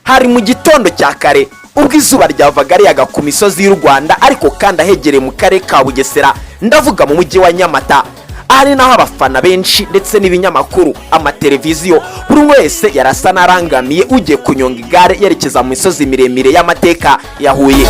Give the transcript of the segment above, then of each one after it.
Hari mu gitondo cya kare, ubwo izuba ryavaga riyaga ku misozi y'u Rwanda, ariko kandi ahegereye mu karere ka Bugesera, ndavuga mu mujyi wa Nyamata. Aha ni naho abafana benshi ndetse n'ibinyamakuru, amateleviziyo, buri wese yarasa n'arangamiye ugiye kunyonga igare yerekeza mu misozi miremire y'amateka ya Huye.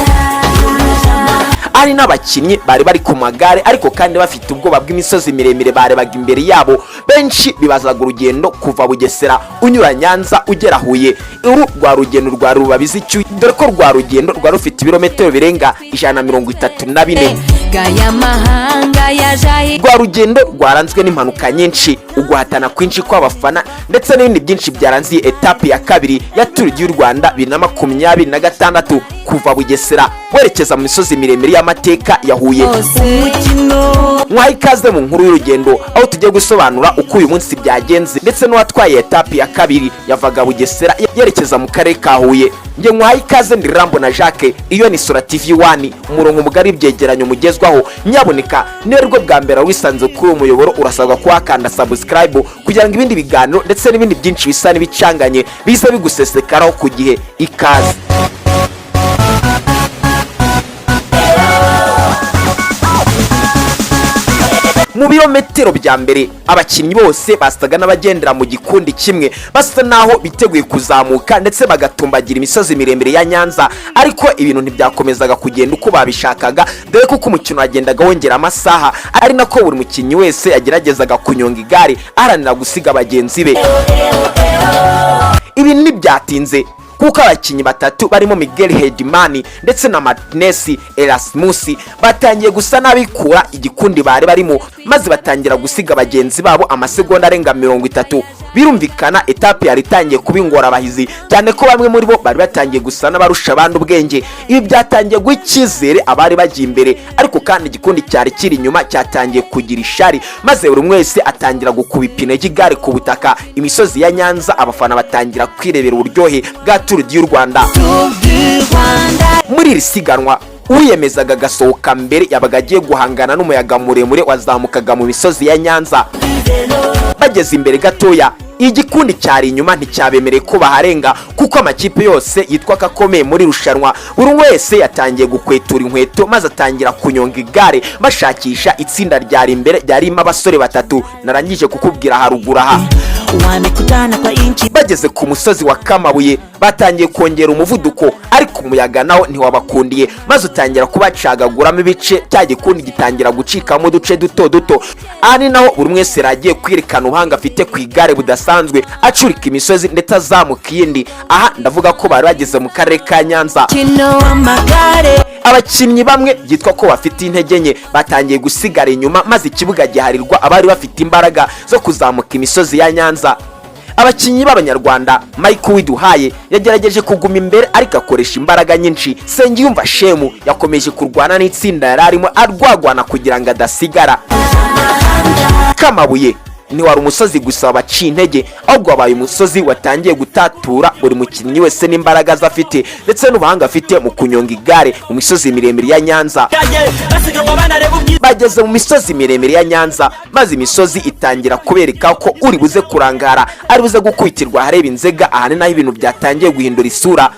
Hari n'abakinnyi bari bari ku magare, ariko kandi bafite ubwoba bw'imisozi miremire barebaga imbere yabo. Benshi bibazaga urugendo kuva Bugesera unyura Nyanza ugera Huye. Uru rwa rugendo rwa rubabizi icyuya, dore ko rwa rugendo rwari rufite ibirometero birenga 134. Gaya mahanga yaje. Rwa rugendo rwaranzwe n'impanuka nyinshi, uguhatana kwinshi kw'abafana ndetse n'ibindi byinshi byaranze iyi etape ya kabiri ya Tour du Rwanda 2026, kuva Bugesera werekeza mu misozi miremire y'amateka ya Huye. Hose. Mwaha ikaze mu nkuru y'urugendo, aho tugiye gusobanura uko uyu munsi byagenze ndetse n'uwatwaye etape ya kabiri yavaga Bugesera yerekeza mu karere ka Huye. Njye mwaha ikaze, ndi Rambo na Jacques. Iyo ni Sora TV One, umurongo mugari w'ibyegeranyo mugezwaho. Nyaboneka, niba aribwo bwa mbere wisanze kuri uwo muyoboro, urasabwa kuba wakanda subscribe kugira ngo ibindi biganiro ndetse n'ibindi byinshi bisa n'ibicanganye bize bigusesekaraho ku gihe. Ikaze. Mu birometero bya mbere, abakinnyi bose basaga n'abagendera mu gikundi kimwe, basa naho biteguye kuzamuka ndetse bagatumbagira imisozi miremire ya Nyanza. Ariko ibintu ntibyakomezaga kugenda uko babishakaga, dore ko uko umukino wagendaga wongera amasaha, ari nako buri mukinnyi wese yageragezaga kunyonga igare aharanira gusiga bagenzi be. Ibi ntibyatinze, kuko abakinnyi batatu barimo Miguel Hedimani ndetse na Martinez Erasmus batangiye gusa n'abikura igikundi bari barimo, maze batangira gusiga bagenzi babo amasegonda arenga 30. Birumvikana, etape yari itangiye kuba ingorabahizi, cyane ko bamwe muri bo bari batangiye gusa n'abarusha abandi ubwenge. Ibi byatangiye guha icyizere abari bagiye imbere, ariko kandi igikundi cyari kiri inyuma cyatangiye kugira ishari, maze buri umwe wese atangira gukuba ipine ry'igare ku butaka. Imisozi ya Nyanza, abafana batangira kwirebera uburyohe bwa Tour du Rwanda. Tour du Rwanda. Muri iri siganwa, uwiyemezaga agasohoka mbere yabaga agiye guhangana n'umuyaga muremure wazamukaga mu misozi ya Nyanza. Bageze imbere gatoya, igikundi cyari inyuma nticyabemereye ko baharenga, kuko amakipe yose yitwa ko akomeye muri rushanwa, buri wese yatangiye gukwetura inkweto maze atangira kunyonga igare bashakisha itsinda ryari imbere, ryarimo abasore batatu narangije kukubwira haruguru aha. Wamekutana kwa inchi. Bageze ku musozi wa Kamabuye, batangiye kongera umuvuduko, ariko umuyaga nawo ntiwabakundiye, maze utangira kubacagaguramo ibice. Cya gikundi gitangira gucikamo uduce duto duto. Aha ni naho buri wese yari agiye kwerekana ubuhanga afite ku igare budasanzwe, acurika imisozi ndetse azamuka iyindi. Aha ndavuga ko bari bageze mu karere ka Nyanza. Mukino w'amagare. Abakinnyi bamwe byitwa ko bafite intege nke batangiye gusigara inyuma, maze ikibuga giharirwa abari bafite imbaraga zo kuzamuka imisozi ya Nyanza. Abakinnyi b'Abanyarwanda, Michael Uwiduhaye yagerageje kuguma imbere, ariko akoresha imbaraga nyinshi. Sengiyumva Shemu yakomeje kurwana n'itsinda yari arimo arwagwana kugira ngo adasigara. Kamabuye ntiwari umusozi gusa wabaciye intege, ahubwo wabaye umusozi watangiye gutatura buri mukinnyi wese n'imbaraga ze afite ndetse n'ubuhanga afite mu kunyonga igare mu misozi miremire ya Nyanza. Bageze mu misozi miremire ya Nyanza, maze imisozi itangira kubereka ko uri buze kurangara ari buze gukubitirwa ahareba inzega. Aha ni naho ibintu byatangiye guhindura isura.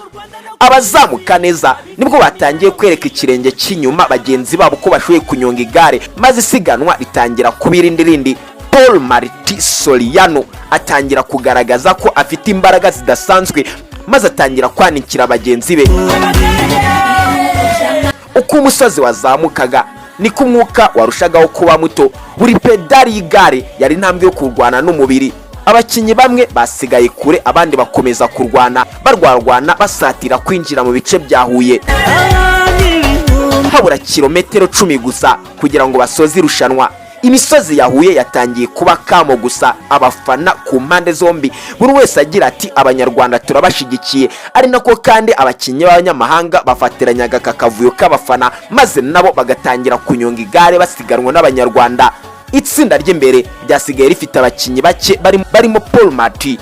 Abazamuka neza nibwo batangiye kwereka ikirenge cy'inyuma bagenzi babo ko bashoboye kunyonga igare, maze isiganwa ritangira kuba irindi rindi. Paul Marti Soriano atangira kugaragaza ko afite imbaraga zidasanzwe, maze atangira kwanikira bagenzi be. Uko umusozi wazamukaga, niko umwuka warushagaho kuba muto. Buri pedali y'igare yari intambwe yo kurwana n'umubiri. Abakinnyi bamwe basigaye kure, abandi bakomeza kurwana, barwarwana basatira kwinjira mu bice bya Huye. Habura kilometero 10 gusa kugira ngo basoze irushanwa, imisozi ya Huye yatangiye kuba kamo gusa. Abafana ku mpande zombi, buri wese agira ati: "Abanyarwanda turabashigikiye." Ari nako kandi abakinnyi b'abanyamahanga bafatiranyaga aka kavuyo k'abafana, maze nabo bagatangira kunyonga igare basiganwa n'Abanyarwanda. Itsinda ry'imbere ryasigaye rifite abakinnyi bake barimo Paul Marti.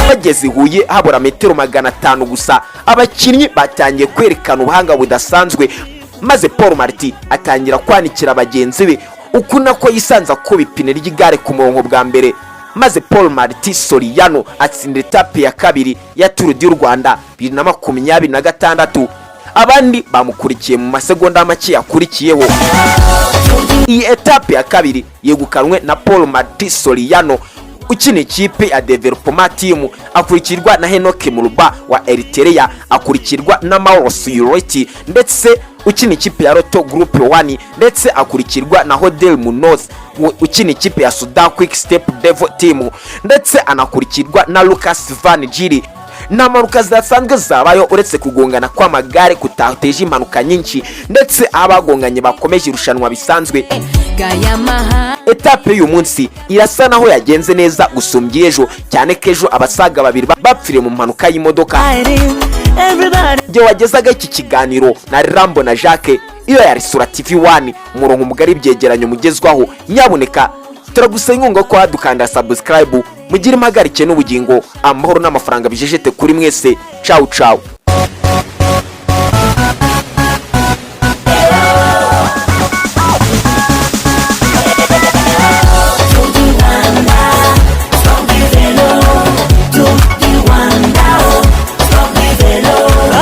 Bageze i Huye habura metero 500 gusa, abakinnyi batangiye kwerekana ubuhanga budasanzwe, maze Paul Marti atangira kwanikira bagenzi be. Uku nako yisanze akuba ipine ry'igare ku murongo bwa mbere, maze Maze Paul Marti Soriano atsinda etape ya kabiri ya Tour du Rwanda 2026. Abandi bamukurikiye mu masegonda make yakurikiyeho. Iyi etape ya kabiri yegukanwe na Paul Marti Soriano ukina ikipe ya Development Team, akurikirwa na Henoke Muruba wa Eritrea, akurikirwa na Mauro Suyureti ndetse ukina ikipe ya Lotto Group 1, ndetse akurikirwa na Hodel Munoz ukina ikipe ya Soudal Quick Step Devo Team, ndetse anakurikirwa na Lucas Van Gili. Nta mpanuka zidasanzwe zabayeho uretse kugongana kw'amagare kutateje impanuka nyinshi, ndetse abagonganye bakomeje irushanwa bisanzwe. Gaya mahanga. Etape y'uyu munsi irasa naho yagenze neza gusumbya ejo, cyane ko ejo abasaga babiri bapfiriye mu mpanuka y'imodoka. Everybody. Igihe wagezaga iki kiganiro na Rambo na Jacques, iyo yari Sura TV 1, umurongo mugari, ibyegeranyo mugezwaho. Nyabuneka turagusaba inkunga ko wadukanda subscribe. Mugire impagarike n'ubugingo, amahoro n'amafaranga bijejete kuri mwese. Cawu cawu.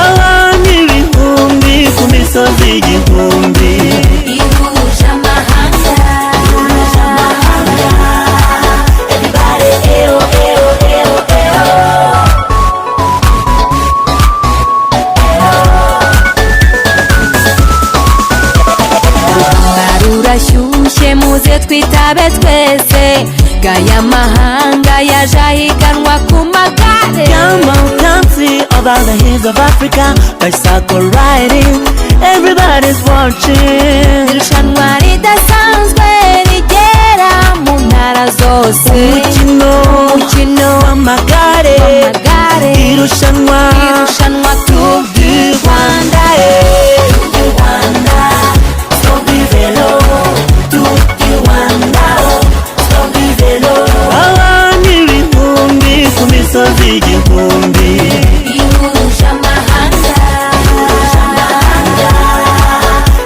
Abantu ibihumbi ku misozi igihumbi. Ihuje amahanga. Everybody, eh oh, eh oh, eh oh, eh oh. Urugamba rurashyushye, muze twitabe twese. Gaya mahanga yaje ahiganwa ku magare. Come on, come see over the hills of Africa. Bicycle riding, everybody's watching. Irushanwa ridasanzwe rigera mu ntara zose. Umukino. Umukino. W'amagare. W'amagare. Irushanwa. Irushanwa Tour du Rwanda. Tour du Rwanda, Tour du vélo, Tour du Rwanda, Tour du vélo. Abantu ibihumbi ku misozi igihumbi. Ihuje amahanga.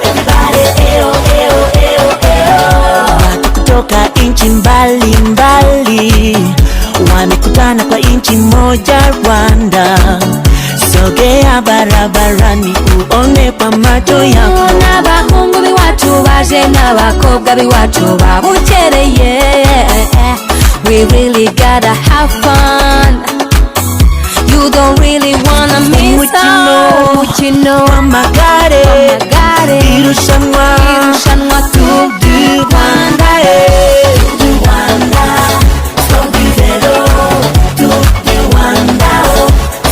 Everybody, eh oh, eh oh, eh oh, eh oh. Watu kutoka nchi mbalimbali wamekutana kwa nchi moja Rwanda. Sogea barabarani uone kwa macho yako. N'abahungu b'iwacu baje n'abakobwa b'iwacu babukereye. We really gotta have fun. You don't really wanna miss Umukino. out. Umukino. W'amagare. W'amagare. Irushanwa. Irushanwa Tour du Rwanda. Tour du Rwanda, Tour du vélo, Tour du Rwanda,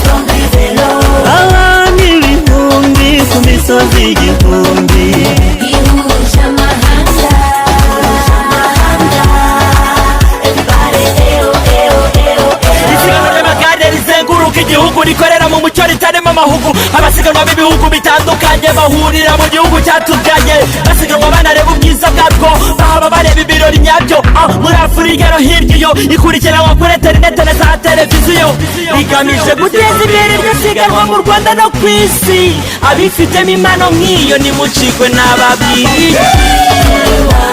Tour du vélo. Abantu ibihumbi ku misozi igihumbi. Ihuje amahanga. Everybody, eh oh, eh oh, eh oh, eh oh. Isiganwa ry'amagare rizenguruka igihugu, rikorera mu mucyo, ritarimo amahugu. Abasiganwa b'ibihugu bitandukanye bahurira mu gihugu cyatubyaye, basiganwa banareba ubwiza bwabwo, bahaba bareba ibirori nyabyo. Ah, muri Afurika no hirya iyo, ikurikiranwa kuri interinete na za televiziyo, rigamije guteza imbere iryo siganwa mu Rwanda no ku isi. Abifitemo impano nk'iyo, nimucikwe n'ababwira iki.